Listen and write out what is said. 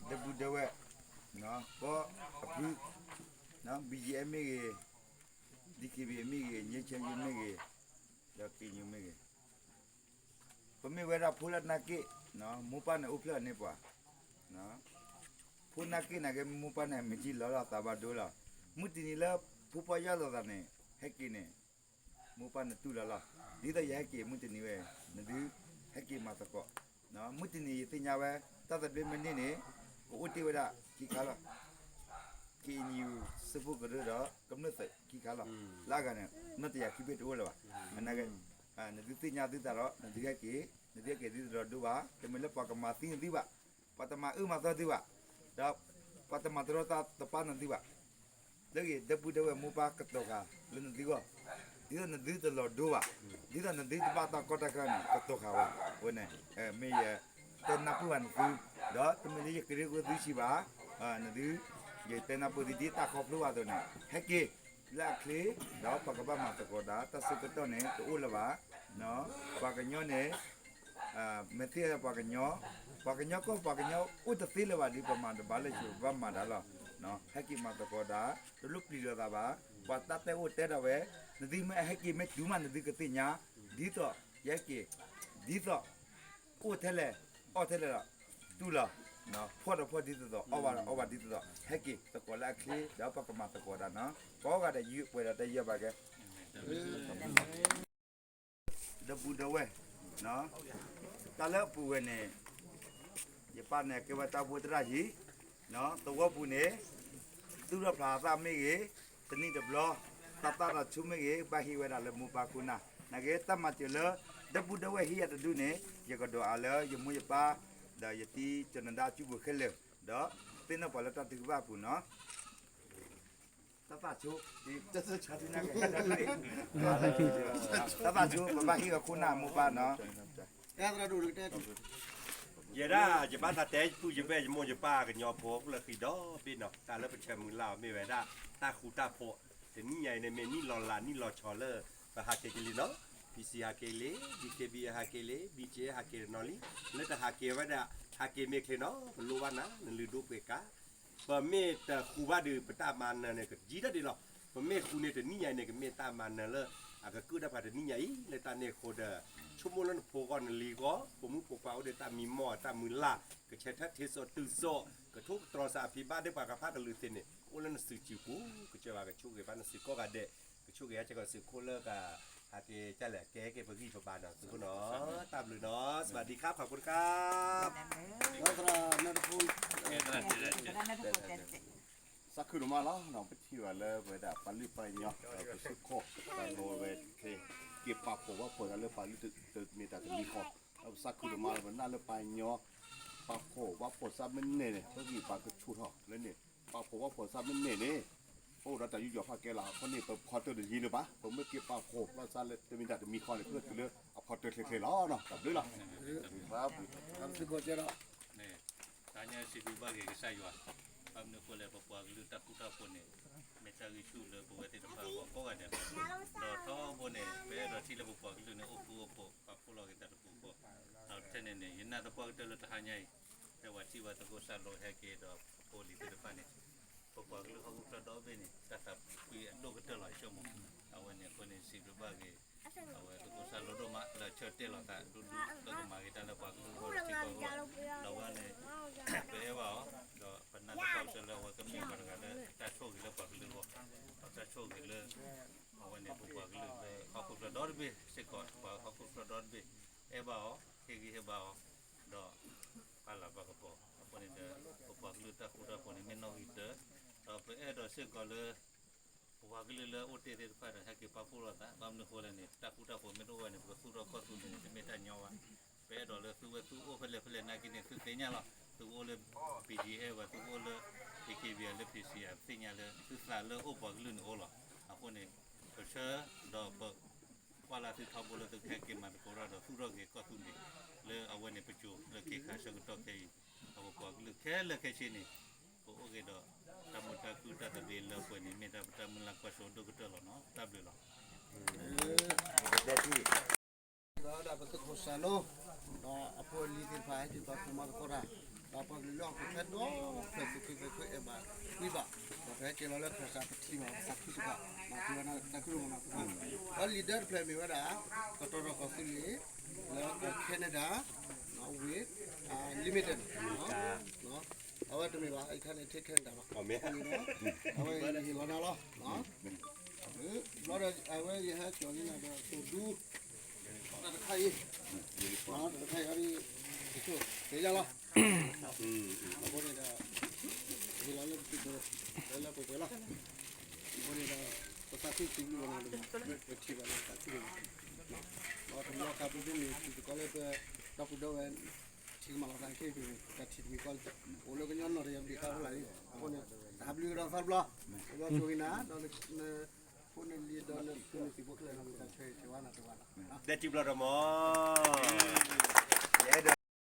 ဒဲပူၤဒဲဝဲၢ်, ကီၢ်အဖု, ဘံယံမ့ၢ်ဂ့ၤ, ဒံခ့ဘံမ့ၢ်ဂ့ၤ, ငြိမ်းချမ်းရေးမ့ၢ်ဂ့ၤ, ဒီး က့ညူ မ့ၢ်ဂ့ၤ, ပမ့ၢ်ဝဲဒၣ်ဖိလၢနၢ်က့ၣ်, မိၢ်ပၢ်န့ၣ်အိၣ်ဖျဲၣ်န့ၢ်ပှၤ, ဖိနၢ်က့ၣ်နာ်က့ မိၢ်ပၢ်န့ၣ် မ့ၢ်ကံလီၤလီၤသးဘၣ်ဒိလီၤ. မုၢ်တနံၤလၢ ဖိပီယၢ်လိာ်သးန့ၣ် ဟဲက့ၤန့ၣ် မိၢ်ပၢ်နတူၢ်လီၤလီၤ. ဒ်သိးယဟဲက့ၤမုၢ်တနံၤဝဲ, နဒုးဟဲက့ၤမၤသကိး. မုၢ်တနံၤယသ့ၣ်ညါဝဲ, တၢ်သဘျ့မ့ၢ်န့ၢ်န့ၣ်, ကအိၣ်တ့ၢ်ဝဲဒၣ်ခံခါလီၤ. က့ညူ စၢဖှိၣ်ကရၢဒီး ကမျၢၢ်သၢခံခါလီၤ. လၢအဂၤန့ၣ် နီၢ်တယၤခံဘ့ၣ်တအိၣ်လၢၤဘၣ်. နသုသ့ၣ်ညါသုသးဒီး နသုဟဲက့ၤ, နသုဟဲက့ၤသုတရီၤဒိဘၣ်. တမ့ၢ်လၢပှၤကမၤသံနသုဘၣ်, ပှၤတမၤအၢမၤသီသုဘၣ်, ဒီးပှၤတမၤတရီတပါနသုဘၣ်. လၢဂ့ၤ ဒီပုၢ်ဒီဝဲၢ်မိၢ်ပၢ်ကတီၤဃာ်လၢနသုဂီၢ်, ဒ်သိးနသုတလီၤဒိဘၣ်, ဒ်သိးနသုတဘၣ်တၢ်ကီတၢ်ခဲန့ၣ် ကတီၤဃာ်ဝဲ, အဝဲန့ၣ် မ့ၢ်ယတဲနၢ်ပၢၢ်ဘၣ်နသု, ဒီးတမ့ၢ်လၢယကရၢကရိသုဆံးဘၣ်, နသု, ယတဲနၢ်ပၢၢ်သုဒ်တၢ်ခီဖျိဘၣ်အသိးန့ၣ် ဟဲက့ၤလၢအချ့, ဒီးပှၤကဘၣ်မၤသကိးတၢ်, တၢ်ဆၢကတီၢ်န့ၣ် တအိၣ်လၢၤဘၣ်, ပှၤကညီန့ၣ် မ့ၢ်သ့ၣ်ပှၤကညီ, ပှၤကညီကီၢ်ပှၤကညီအိၣ်တသ့လၢၤဘၣ်ဒီး ပမၤတဘၣ်လၢၤ ပဘၣ်မၤတၢ်လီၤ. ဟဲက့ၤမၤသကိးတၢ်, တလိၣ်ပျံၤလိာ်သးဘၣ်, ပှၤတၢ်တဲအိၣ်တဲဒီးဝဲ, နသုမ့ၢ်အဟဲက့ၤမ့ၢ်တုၤမးနသုကသ့ၣ်ညါ, ဒ်သိးယဟဲက့ၤ, ဒ်သိး အိၣ်ထဲလဲၣ်, အီၣ်ထဲလဲၣ်ဒီး, တူၢ်လီၤ, ဖှီၣ်ဒီးဖှီၣ်ဒ်သိးသိး, အီၣ်ဘၣ်ဒီးအီၣ်ဘၣ်ဒ်သိးသိး, ဟဲက့ၤသကိးလၢအချ့ ဒီးပကမၤသကိးတၢ်နီၤ, ကိးဂၤဒဲးယပှဲၤဒီးတၢ်ယဲၢ်ဘၣ်ကဲ ဒီပုၢ်ဒီဝဲၢ်, တၢ်လၢအပူၤဝဲန့ၣ်, ယပၢ်န့ၣ်ကဲဝဲတၢ်အိၣ်ဖှိၣ်သရၣ်ယံၤ, သဝီပူၤန့ၣ်, သူၣ်ထီၣ်ဖျါအသၣ်မ့ၢ်ဂ့ၤ, တနံၣ်တဘျီ, တၢ်သၣ်တၢ်ဆူမ့ၢ်ဂ့ၤ ဘၣ်ဟ့ၣ်ဝဲဒၣ်လၢမိၢ်ပၢ်ခိၣ်နၢ်, နာ်က့တၢ်မၤစၢၤလၢ ဒီပုၢ်ဒီဝဲၢ်ဟ့ၣ်ယၤတဒုန့ၣ် ယကဒိးအါလၢယမိၢ်ယပၢ်, ဒီးယတံၤကၠီၤနဒါအစုပူၤခဲလၢာ်, ဒီးသ့ၣ်နီၣ်ပှၤလၢတၢ်ထုကဖၣ်အပူၤနီၤ တၢ်သၣ်ဆိ, တၢ်သၣ်ဆိ ပဘၣ်ဟ့ၣ်အခိၣ်နၢ်မိၢ်ပၢ်နီၤ, ယဲဒၣ် ယဘၣ်သးတဲပုၢ်ယဘဲၣ်ယမိၢ်ယပၢ်ကညီဖိလၢဃံဒီဘ့ၣ်နီၤ, တၢ်လၢပဆၢမုၢ်လၢ်အီၤမ့ၢ်ဝဲဒၣ် တၢ်ဃူတၢ်ဖိး, တနံၣ်ညါအံၤန့ၣ်မ့ၢ်နံၣ်လီၤလးနံၣ်လီၤဆီလၢ ပဟးက့ၤကလံနီၤ, PC ဟးက့ၤလံ, DKBA ဟးက့ၤလံ, BGF ဟးက့ၤနီၤလံ, လၢတဟးက့ၤဝဲဒၣ် ဟးက့ၤမ့ၢ်ချ့နီၤ, ပလိၣ်ဘၣ်နၤ နလုၢ်ဒိၣ်ပှ့ၤကါ ပမ့ၢ်တဃူဘၣ်ဒီး ပတၢ်မၤနၢၤန့ၣ် ကယံာ်တၢ်ဒံးလီၤ. ပမ့ၢ်ဃူန့ၣ်တနံၣ်ညါအံၤန့ၣ် ကမ့ၢ်တၢ်မၤနၢၤလၢ အကကုၣ်တၢ်ဖးတနံၣ်ညါအံၤ လၢတၢ်န့ၣ်အဃိဒီး ဆိကမိၣ်လၢနဖိဂီၢ်နလံၤဂီၢ် ဖိမုၣ်ဖိခွါအိၣ်ဒီးတၢ်မံမီၢ်တၢ်မုၢ်လၢ် ကဆဲးထၢၣ်ထ့စိာ်တုၤစိာ် ကထိၣ်ကတြီၤစးအဖံဘၣ်ဒီးပှၤကဖၣ်ကလုာ်သ့ၣ်န့ၣ် အိၣ်လၢနစုစူၤပူၤ ကစၢ်ယွၤကဆိၣ်ဂ့ၤဘၣ်နစုကိးဂၤဒဲး ကဆိၣ်ဂ့ၤဟဲက့ၤကီးစုခိၣ်လၢက ဟးက့ၤကလဲၣ် ကဲက့ၤပဂံၢ်ပဘါနီၤ သုးခိၣ်နီၤ တၢ်ဘျုးနီၤ စဝၤဒံခါ ခီဖျိတခါ သးခုဒိၣ်မးလီၤ ပထံၣ်ဘၣ်လၢပဝဲဒၣ်ပှၤလုၢ်ပှၤကညီ ပစုခိၣ် တၢ်လီၤဝဲခဲ က့ၤပာ်ဖှိၣ်ဝဲဖှိၣ်သးလၢပှၤလုၢ်တမ့ၢ်တၢ်တမံၤဃီ ဒီးပသးခုဒိၣ်မးလီၤ ပနာ်လၢပှၤကညီ ပာ်ဖှိၣ်ဝဲဖှိၣ်သးမ့ၢ်န့ၢ်န့ၣ် ပဂံၢ်ပှၤကဆူၣ်ထီၣ်လၢန့ၣ် ပာ်ဖှိၣ်ဝဲဖှိၣ်သးမ့ၢ်န့ၢ်န့ၣ် ပအိၣ်ဒီးတၢ်ယူးယီၣ်ဖးကဲလီၤ အဃိန့ၣ် ပဖီတၢၢ်တယံၤလၢၤဘၣ် ပမ့ၢ်က့ၤပာ်ဖှိၣ်လီၤသးလၢတမ့ၢ်တၢ်တမံၤဃီန့ၣ် ပကတုၤလၢအဖီတၢၢ်ချ့ချ့လီၤ တၢ်ဘျုးလီၤ တၢ်ညါစံးဘျုးဘၣ်က့ၤကစၢ်ယွၤ ဘၣ်မနုၤအဃိလဲၣ် ပပှၤကလုာ်တၢ်ဃူတၢ်ဖိးန့ၣ် မ့ၢ်တၢ်ဂံၢ်ဆူၣ်လၢပဝဲသ့ၣ်တဖၣ်အဂီၢ်ကိးဂၤဒဲးလီၤ. ဒီးထီဘိန့ၣ် ပအဲၣ်ဒိးထံၣ်လၢပပှၤကလုာ်န့ၣ် အိၣ်ဃူအိၣ်ဖိး ပာ်ဖှိၣ်လီၤက့ၤသးတပူၤဃီ ဒီးထဲန့ၣ်န့ၣ် ယနာ်သပှၢ်ကတၢၢ်လၢတဟါညါအံၤ ဖဲပှၤထံၣ်ဝဲသုးခိၣ်စၢ်လိဟဲက့ၤဒီးဖိလံၤသ့ၣ်တဖၣ်န့ၣ် ပပှၤကလုာ်ဟီၣ်ခိၣ်ချၢဒီဘ့ၣ်န့ၣ် တၢ်သးကွံအဒိၣ်ကတၢၢ်လီၤ ယဆိကမိၣ် အဝဲန့ၣ်အဃိန့ၣ် စံးဘျုးဘၣ်က့ၤ အဝဲသုးခိၣ်စၢ်လိဒိၣ်မး လၢအဆၢတဲာ်လီၤသးဒူဒူ လၢကမၤက့ၤတၢ်လၢပှၤကလုာ်အဂီၢ်စ့ၢ်ကီး ဒီးဝဲန့ၣ် ပအဲၣ်ဘၣ်အီၤ ဒီးပနာ်သပှၢ်ကတၢၢ်လၢအဝဲကမ့ၢ်ပှၤတဂၤလၢတၢ်ဆိၣ်ဂ့ၤလၢပှၤကလုာ်အဂီၢ် ဒီးတၢ်ဆိၣ်ဂ့ၤလၢ အဝဲန့ၣ် ပပှၤကလုာ်လၢဟီၣ်ခိၣ်ချၢဒီတဘ့ၣ်စ့ၢ်ကီး ပှၤဟီၣ်ခိၣ်ချၢဒီတဘ့ၣ် အဲၣ်ဘၣ်အီၤ ဟ့ၣ်ဂံၢ်ဟ့ၣ်ဘါအီၤ ဒီးပာ်လၤပာ်ကပီၤ အဃိန့ၣ်ဒီး ပပှၤကလုာ်တၢ်ဃူတၢ်ဖိးန့ၣ် မ့ၢ်နီၣ်ဂံၢ်တၢ ဒီးပအဲၣ်ဒိးစ့ၢ်ကီးလၢ ပပှၤကလုာ်လၢအအိၣ်တ့ၢ်သ့ၣ်တဖၣ်ဒီး ဟဲက့ၤပာ်ဖှိၣ်လိာ်သး ဘၣ်မနုၤအဃိလဲၣ်န့ၣ် တၢ်ဃူတၢ်ဖိးမ့ၢ်တအိၣ်ဘၣ်န့ၣ် ပကသူၣ်ထီၣ်ကီၢ်သူလ့ၤန့ၣ် တမ့ၢ်တၢ်ညီဘၣ်. ပအဲၣ်ဒိးလၢသုဝဲသုအိၣ်ဖဲလဲၣ်ဖဲလဲၣ်နာ်က့န့ၣ် သုသ့ၣ်ညါလီၤ. သုကအိၣ်လၢ ပီၣ်ကၠံၣ်အဲၣ်ဝဲ သုကအိၣ်လၢ ပီၣ်ကၠံၣ်ဘံၣ်လၢ ပီၣ်ကၠံၣ်အဲၣ် သ့ၣ်ညါလၢ သုသးလၢအိၣ်ပှၤကလုာ်န့ၣ်အိၣ်လီၤ. အဃိန့ၣ် ပဆၢဒီးပ ကွၢ်လၢ်သုထီဘိလၢသုကဟဲက့ၤမၤသကိးတၢ်ဒီးသူၣ်ထီၣ်က့ၤကီၢ်သူလ့ၤ လၢအဝဲန့ၣ်ပစိၤလၢခ့ခါဆၢကတီၢ်ခဲအံၤ အပပှၤကလုာ်ခဲလၢာ်ခဲဆ့န့ၣ် ပအိၣ်က့ၤဒီး တၢ်မုာ်တၢ်ခုၣ်တၢ်သဘျ့လၢပှဲၤန့ၣ် မ့ၢ်တၢ်ပတၢ်မုၢ်လၢ်ကွၢ်စိဒိၣ်ကတၢၢ်လီၤနီၤ တၢ်ဘျုးလီၤ. ဒီးဒၣ်ပသုးခိၣ်စၢ်လိ ဒီးအဖိအလံၤသ့ၣ်တဖၣ် ဟဲက့ၤပာ်ဖှိၣ်မၤသကိးတၢ် ဒီးပှၤကလုာ်လၢဟီၣ်ခိၣ်ချၢဒီဖျၢၣ် သုးခိၣ်သုးခိၣ်အဲၣ်ဘၣ်ကွံဘၣ်, ဒီးပဟဲက့ၤလီၤလၢခၢၣ်စးပထံၣ်ဘၣ် ပသးခုစ့ၢ်ကီး, မၤသံဝဲဒၣ်သးခုဒိၣ်မးနီၤ. ဒီး leader တဖျၢၣ်မ့ၢ်ဝဲဒၣ် ကတီၤထီၣ်ကီၢ်သူလ့ၤ လၢကီၢ် Canada with limited အဝဲတမ့ၢ်ဘၣ် အံၤခါန့ၣ် ထဲ Canada ဘၣ်, အဝဲယဟ့ၣ်လီၤနၤလီၤ. ဘျီဒီးအဝဲယဟဲကၠီၤလံနၤဒီး သိၣ်ဒူ တၢ်တခါအံၤ, တၢ်တခါအံၤ တဆိၣ်တဲယၤလီၤ. အဃိန့ၣ်ဒီး ဟ့ၣ်လီၤလၢပစုပူၤ လၢလၢပှဲၤပှဲၤလီၤ. အဃိန့ၣ်ဒီး ပသးခုစံးဘျုးဘၣ်နၤဒိၣ်မး, ပထံၣ်ဘၣ်လၢပသးခုဒိၣ်မး, ဒီးတဘျီခါပမ့ၢ်ထံၣ်သကိးလၢပဒီပုၢ်ဒီဝဲၢ် ထံၣ်ကမၤလီၤသးခဲအံၤ တၢ်ထံၣ်တမံၤဃီ အိၣ်လၢကညီနီၢ်တယၤဘျုးဃာ်ဖဲလၢ်လံ. အဃိန့ၣ် တၢ်ဘျုးကဒီးသးတဘျီ, တဘျီဆိၣ်ဂ့ၤနၤ ဒီးနဖိနလံၤဒီးနသုးမုၢ်သံၣ်ဘိခဲလၢာ် နမ့ၢ်တၢ်ဆၢဂ့ၤဆၢဝါနၤတဝၤလီၤ. ဒီးထံၣ်ဘျီဒီးမး, ယအဲၣ်ဒိး